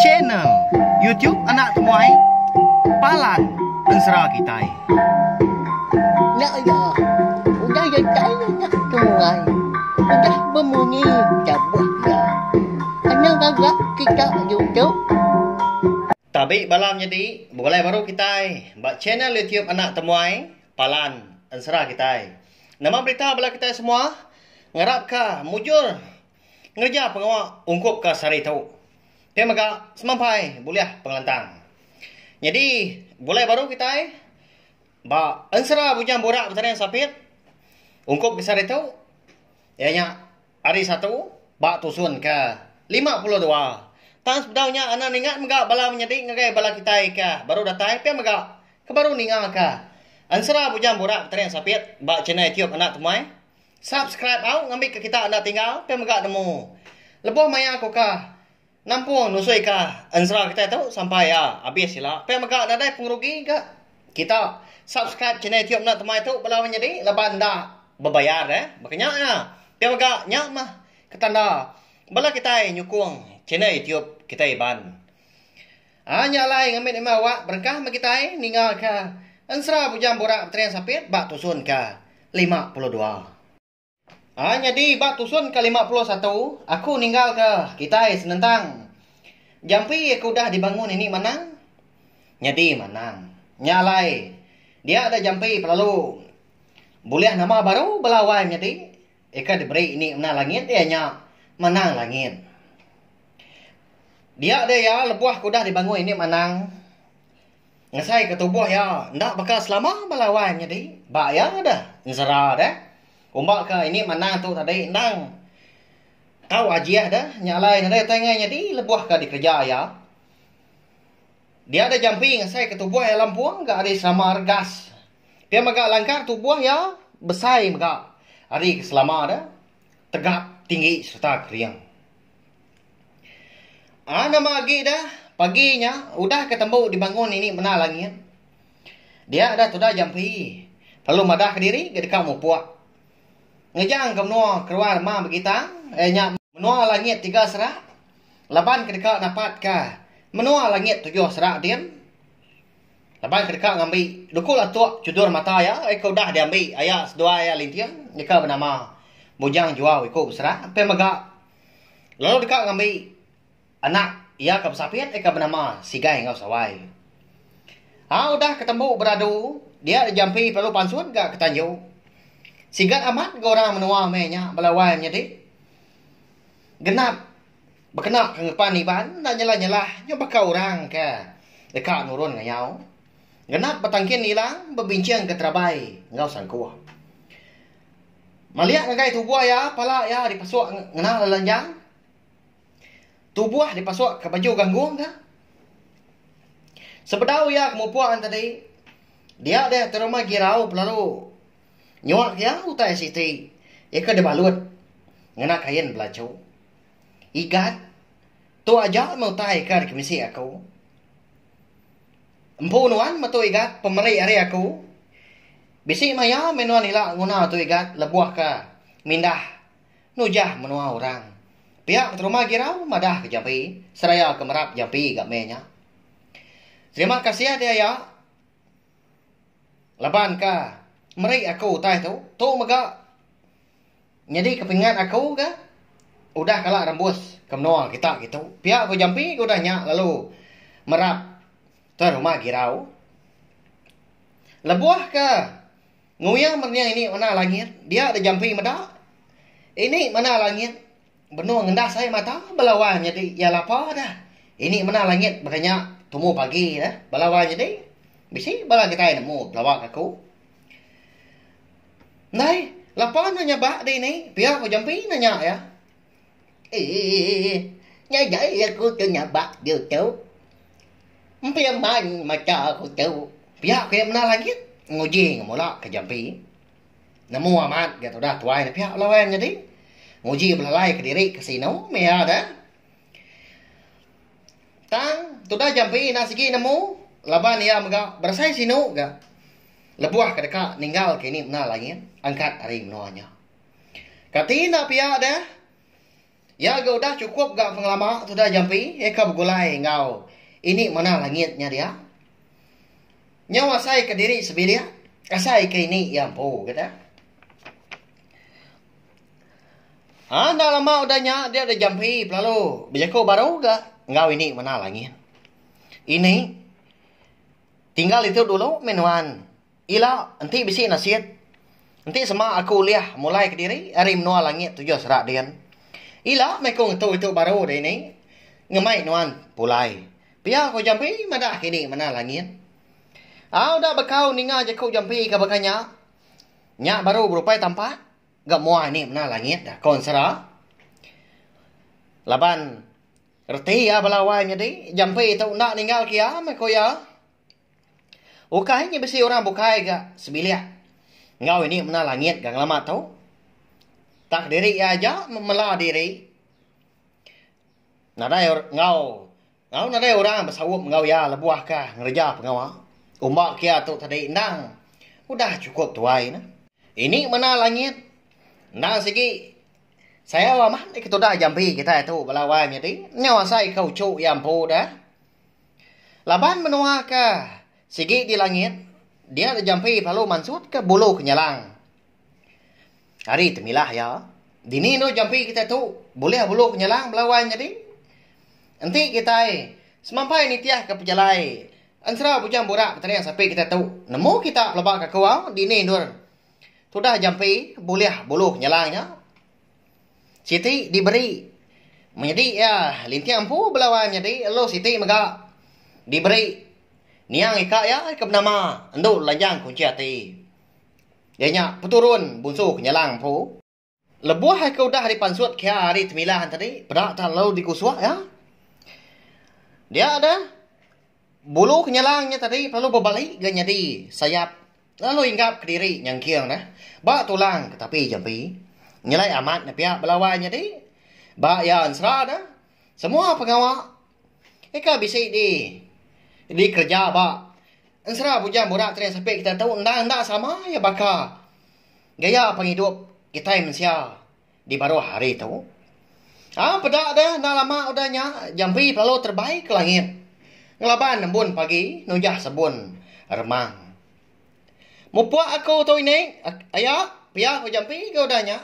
Channel YouTube Anak Temuai Palan Ensera Kitai. Nya iya, udah datai Anak Temuai, udah bemunyi tabuh iya. Anang gaga kita ditu. Tabi bala menyadi, begulai baru kitai ba channel YouTube Anak Temuai Palan Ensera Kitai. Nama berita bala kitai semua? Ngarapka mujur ngereja pengawa ungkupka sehari tu. Pia mega semampai bulih pengelantang. Nyadi begulai baru kitai ba Ensera Bujang Burak Betaring Sapit ungkup ke sehari tu iya nya hari Satu ba tusun ke 52. Tang sebedau nya anang ningat mega bala menyadi ngagai bala kitai ke baru datai pia mega ke baru ninga ke Ensera Bujang Burak Betaring Sapit ba channel YouTube Anak Temuai. Subscribe au ngambika kita enda tinggal pia mega nemu lebuh maya ku ka nampung nusui ka ensera kitai tu sampai iya abis ila pia mega nadai pengerugi ga kita subscribe channel youtube enda temai tu bala menyadi laban enda bebayar eh baka nya iya pia mega nya mah ke tanda bala kitai nyukung channel youtube kitai iban. Aa nya alai ngambi nima awak berengkah meh kitai ninga ka ensera Bujang Burak Betering Sapit ba tusun ka 52. Aa nyadi ba tusun ka 51 aku ninggal ka kitai senentang jampi aku udah dibangun ini manang nyadi manang. Nya alai dia da jampi pelalu bulih nama baru bala wai menyadi ika diberi ini menang langit iya nya manang langit. Dia deh iya lebuh ke udah dibangun ini manang ngesai ke tubuh iya enda baka selama bala wai nyadi ba iya deh ensera deh. Umba ke ini manang tu tadi endang tau ajih deh nya alai nadai utai ngai nyadi lebuh ke dikereja iya. Dia deh jampi ngesai ke tubuh iya lempung ga ari selama regas. Pia mega langkar tubuh iya besai mega ari ke selama deh tegap tinggi sereta kering. Aa nama agi dah pagi nya udah ke tembu dibangun ini mena langit. Dia dah tudah jampi lalu madah kediri ga deka mupuk. Ngejang ke menua keluar ma begitang iya nya menua langit tiga serak laban ke deka napat ka menua langit tujuh serak din. Laban ke deka ngambi duku latuk chudur mata iya ke udah diambi aya seduai iya Linting deka benama Bujang Juau iku beserak pia mega Lalu deka ngambi anak iya ke besapit iya ke benama Sigai enggau Sawai. Ha udah ke tembu beradu dia dijampi lalu pansut ga ke tanju. Sigat amat ga orang menua meh nya bala wai menyadi. Genap bekena ke ngepan Iban enda nyelah-nyelah nyau baka orang ke deka nurun ngayau. Genap betangkin ilang bebinching ke terabai enggau sangkuh. Malik ngagai tubuh iya, pala iya dipasuk ngena lelanjang. Tubuh dipasuk ke baju ganggung ka. Sebedau iya ke mupuk an tadi, dia deh terumah girau pelalu nyuak iya utai siti iya ke dibalut ngena kain belachu. Igat, tu aja meh utai ke dikemisi aku. Empu nuan metu igat pemeri ari aku. Bisi maya meh nuan ila nguna tu igat lebuh ke mindah nujah menua orang. Pia keteruma girau madah ke jampi seraya ke merap jampi ga meh nya. Terima kasih deh aya laban ke meri aku utai tu. Tu mega nyadi ke pingat aku ga udah kala rembus ke menua kita kitu. Pia ku jampi ke udah nya lalu merap Tuan Rumah Girau. Lebuh ke nguyang merening ini mena langit, dia da jampi meda. Ini mena langit benung ngendas ai mata bala wai menyadi iya lapa dah. Ini mena langit baka nya tumu pagi dah bala wai menyadi. Bisi bala kitai nemu pelawa ke aku. Ndai lapa ne nyabak dini pia ku jampi nanya iya. Eii nyadai aku tu nyabak ditu. Empi aman mata aku tu. Pia ku iya menda langit nguji ngemula ke jampi. Nemu amat ga tudah tuai ne pia bala wai menyadi. Nguji belalai kediri ke sinu meh iya deh. Tang tudah jampi enda sigi nemu laban iya mega berasai sinu ga lebuh ke deka ninggal ke ini menda langit angkat ari menua nya. Kati enda pia deh. Iya ga udah chukup ga pengelama tudah jampi iya ka begulai enggau ini manah langit nya dia. Nyau asai ke diri sebilik, asai ke ini iya empu kita. Ha enda lama udah nya dia da jampi pelalu bejaku baru ga enggau ini manah langit. Ini tinggal ditu dulu meh nuan. Ila enti bisi nasit, enti sema aku ulih mulai kediri ari menua langit tujuh serak din. Ila meh ku ngetu itu baru deh ini ngemai nuan pulai. Pia ku Jampi madah kini mena langit. Au udah bekau ninga jaku Jampi ke baka nya, nya baru berupai tampak ga mua ini mena langit dah ko ensera. Laban reti iya bala wai nyadi Jampi tu enda ninggal ke iya meh ku iya. Ukai nya bisi orang bukai ga sebilik enggau ini mena langit ga ngelama tu. Tak diri iya aja mela diri. Nadai enggau enggau nadai orang besaup enggau iya lebuh ka ngereja pengawa. Umba ke iya tu tadi endang udah chukup tuai ne. Ini mena langit endang sigi sayau amat ketudah jampi kitai tu bala wai menyadi nyau asai ke uchu iya empu deh. Laban menua ke sigi di langit, dia dijampi lalu mansutka bulu kenyalang. Ari temilah iya, dini endur jampi kitai tu bulih bulu kenyalang bala wai nyadi. Enti kitai semampai nitihka pejalai ensera Bujang Burak Betering Sapi kitai tu, nemu kita pelaba ka aku au dini endur tudah jampi bulih bulu kenyalang nya. Siti diberi menyadi iya Linting empu bela wai menyadi lalu siti mega diberi niang ika iya ke benama Endu Lanjang Kunchi Ati. Iya nya peturun Bunsu Kenyalang empu. Lebuh ke udah dipansut ke iya ari temilah tadi peda tak lalu dikusuk iya. Dia deh bulu Kenyalang nya tadi lalu bebali ga nyadi sayap Lalu inggap kediri nyangking neh ba tulang ke tapi jampi. Nyelai amat ne pia bala wai nyadi. Ba iya ensera ne semua pengawa ika bisi di dikereja ba ensera bujang burak tering sapi kitai tu endang enda sama iya baka gaya pengidup kitai mensia di baruh hari tu. Au peda deh enda lama udah nya Jampi pelalu terebai ke langit ngelaban embun pagi nujah sebun remang. Mupuk aku tu ini aya pia ku Jampi ke udah nya.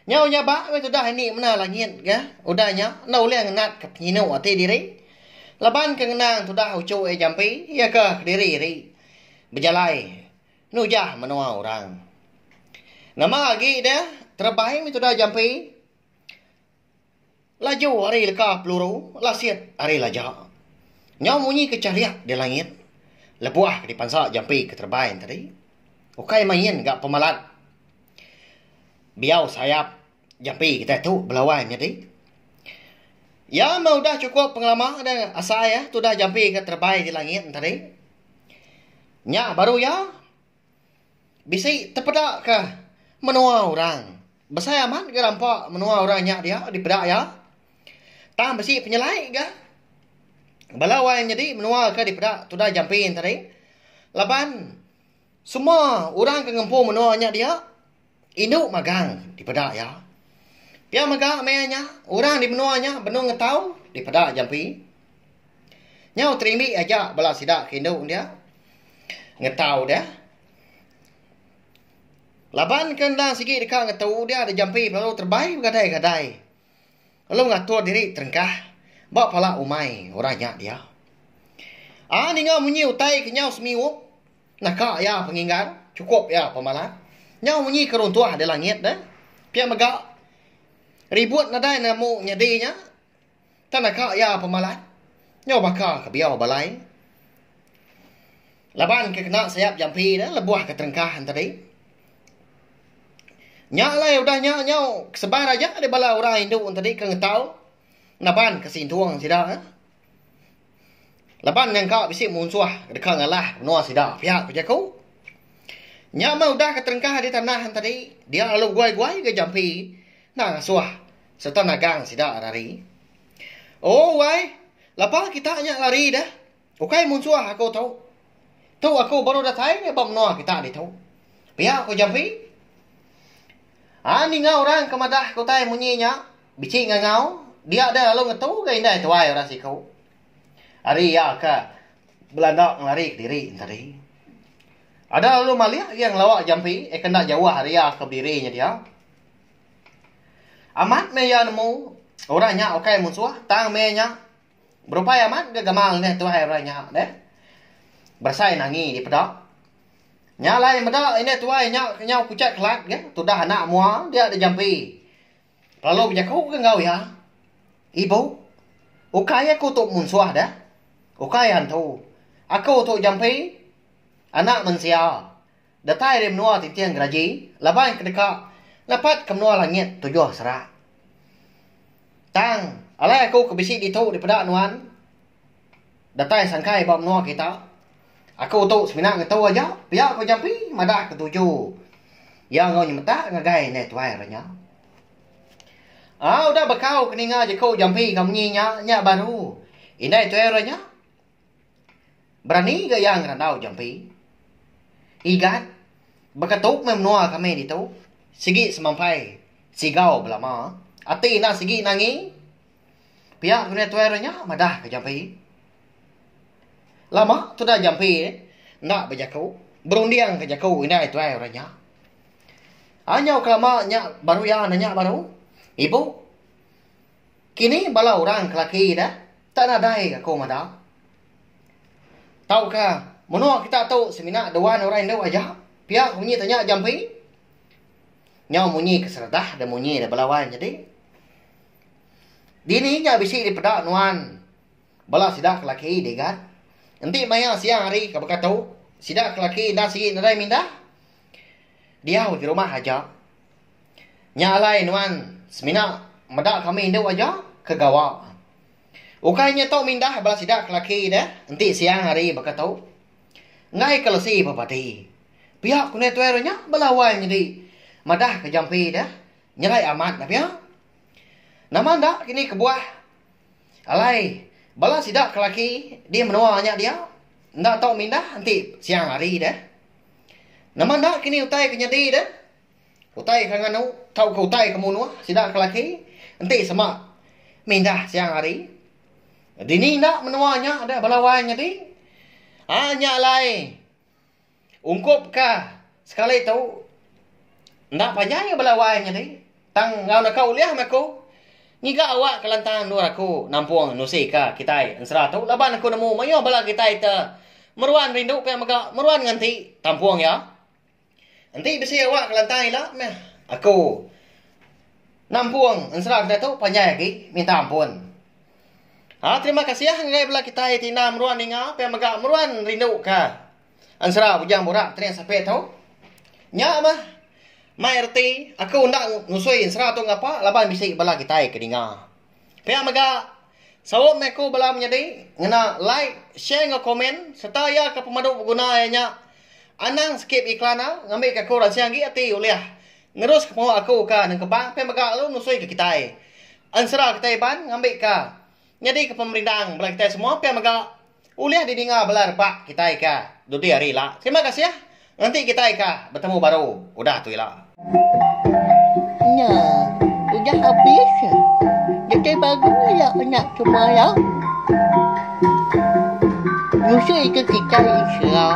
Nyau nyabak meh tudah ini mena langit ga udah nya enda ulih ngenat ke penyinu ati diri laban ke ngenang tudah uchu iya Jampi iya ke kediri iri bejalai Nujah menua orang. Nama agi deh terebai meh tudah jampi. Laju ari leka peluru lasit ari laja. Nyau munyi ke charik di langit lebuh ke dipansa jampi ke terebai ne tadi. Ukai main ga pemalat biau sayap jampi kitai tu belawai nyadi. Iya meh udah chukup pengelama deh asai eh tudah jampi ke terebai di langit ne tadi. Nya baru iya bisi tepeda ka menua orang. Besai amat ga rampa menua orang nya dia dipeda iya. Tang bisi penyelai ga. Bala wai nyadi menua ke dipeda tudah jampi ne tadi laban semua orang ke ngempu menua nya dia indu magang dipeda iya. Pia mega maya nya orang di menua nya benung ngetau dipeda jampi. Nyau terimbi aja bala sida ke indu dia ngetau dia. Laban ke endang sigi deka ngetu dia dijampi lalu terebai begadai-gadai lalu ngatur diri terengkah ba pala umai orang nya dia. Aa ninga munyi utai ke nyau semiup naka iya penginggar chukup iya pemalat nyau munyi ke runtuh di langit deh. Pia mega ribut nadai nemu nyadi nya. Tang naka iya pemalat, nyau baka ke biau balai. Laban ke kena sayap jampi ne lebuh ke terengkah ne tadi. Nya alai udah nya nyau kesebar aja deh bala orang indu ne tadi ke ngetau naban ke sintung sida ne. Laban nyangka bisi munsuh deka ngalah menua sida pia ku jaku. Nya meh udah ke terengkah di tanah ne tadi dia lalu guai-guai ga jampi enda ngasuh Sereta nagang sida rari. Oh wai, lapa kita nya lari deh. Ukai munsuh aku tu. Tu aku baru datai ba menua kita ditu. Pia ku Jampi. Aa ninga orang ke madah ke utai munyi nya, bisi ngangau, dia deh lalu ngetu ga indai tuai orang siku. Ari iya ke belanda ngelari kediri enti tadi. Ada lalu malih iya ngelawa jampi eh ke enda jauh ari iya ke bediri nya dia. Amat meh iya nemu orang nya ukai munsuh tang meh nya berupai amat ga gamal indai tuai orang nya deh. Berasai nangi dipeda. Nya alai meda indai tuai nya nyau kuchat kelat ga tudah anak mua dia dijampi. Lalu bejaku ga enggau iya, Ibu, ukai aku tu munsuh deh. Ukai antu. Aku tu jampi anak mensia datai ari menua Tinting Geraji laban ke deka napatka menua langit tujuh serak. Tang alai aku ke bisi ditu dipeda nuan. Datai sangkai ba menua kita. Aku tu semina ngetu aja pia ko Jampi madah ke tuju iya enggau nyemetak ngagai indai tuai re nya. Aa udah bekau ke ninga jeku Jampi ka munyi nya nya baru indai tuai re nya berani ga iya ngerandau Jampi. Igat beketu meh menua kami ditu sigi semampai sigau belama ati enda sigi nangi. Pia ku indai tuai re nya madah ke Jampi. Lama tudah Jampi enda bejaku, berunding ke jaku indai tuai orang nya. Anyau kelama nya baru iya nanya baru, Ibu, kini bala orang ke laki deh tak nadai aku meda. Tauka menua kita tu semina duan orang indu aja? Pia ku munyi tanya Jampi. Nyau munyi ke seredah deh munyi deh bala wai nyadi. Dini nya bisi dipeda nuan bala sida ke laki digat. Enti maya siang hari ke baka tu, sida ke laki enda sigi nadai mindah diau di rumah aja. Nya alai nuan semina meda kami indu aja ke gawa. Ukai nya tu mindah bala sida ke laki deh enti siang hari baka tu. Enggai ke lesi bepati. Pia ku indai tuai nya bala wai nyadi madah ke jampi deh nyelai amat ne pia. Nama enda kini kebuah alai bala sida ke laki di menua nya dia enda tau mindah enti siang hari deh. Nama enda kini utai ke nyadi deh utai ke nganu tauka utai ke munuh sida ke laki enti sema mindah siang hari. Dini enda menua nya deh bala wai nyadi. Aa nya alai. Ungkup ka sekali tu enda panjai bala wai nyadi tang enggau naka ulih meh aku ngiga awak ke lantang endur aku nampung nusi ka kitai ensera tu laban aku nemu mayuh bala kitai te meruan rindu pia mega meruan nganti tampung iya. Enti bisi awak ke lantang ila meh aku nampung ensera kitai tu panjai agi minta ampun. Ha terima kasih ngagai bala kitai ti enda meruan ninga pia mega meruan rindu ka Ensera Bujang Burak Tering Sapek tu. Nya mah mai reti aku enda nusui ensera tu ngapa laban bisi bala kitai ke ninga. Pia mega saup meh aku bala menyadi ngena like, share enggau komen sereta iya ke pemadu beguna iya nya anang skip iklan au ngambika aku ransing agi ati ulih neruska pengawa aku ke nengkebang pia mega lalu nusui ke kitai. Ensera kitai Iban ngambika nyadika pemerindang bala kitai semua pia mega ulih didinga bala rebak kitai ke dudi hari ila. Terima kasih. Nganti kitai ke betemu baru udah tu ila. Nya udah abis. Datai baru ila anak semua. Nusui ke kitai ensera.